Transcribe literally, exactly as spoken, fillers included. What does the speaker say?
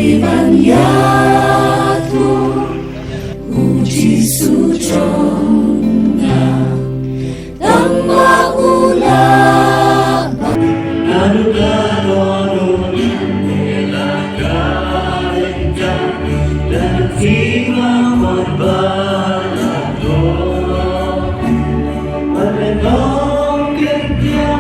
Ban ïathuh u Jisu jong nga, tang ba u la ban. Naduh ka daw u la ka ring jam, dan u Jisu ma wan ba la daw. Ban long ken pia.